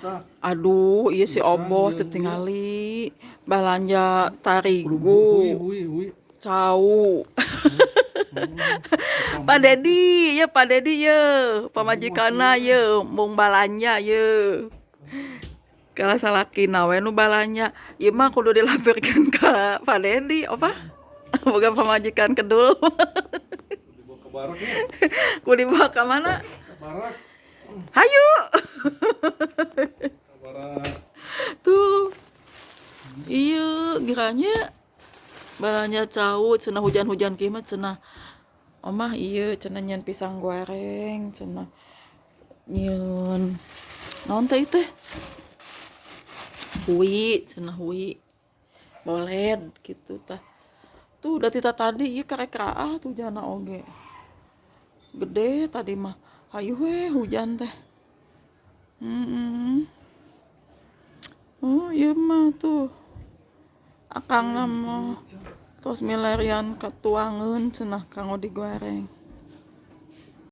Tah. Aduh, iya si Bisa, Obos iya, tingali balanja Hui tarigu, hui hui. Cau. Pak Dedi, ya Pak Dedi ya, pamajikanna ya, mung balanja ya. Kalau salakina we nu balanja, ieu mah kudu dilaporkeun ka Pak Dedi, apa? Boga pamajikan kedul. Dibawa ke barak ya. Kudu dibawa ka mana? Ke barak. Hayu. Ke barak. Tuh. Iya, kiranya balanja cau cenah, hujan-hujan kieu mah cenah. Omah iya cenah, nyieun pisang goreng cenah. Nyieun naon teh teh? Hui, cenah hui. Boled gitu tah. Tuh udah tita tadi ieu karek raah tuh jana oge. Gede tadi mah. Hayu we hujan teh. Oh iya mah tuh. Akang mah tos milarian katuangeun cenah kanggo digoreng.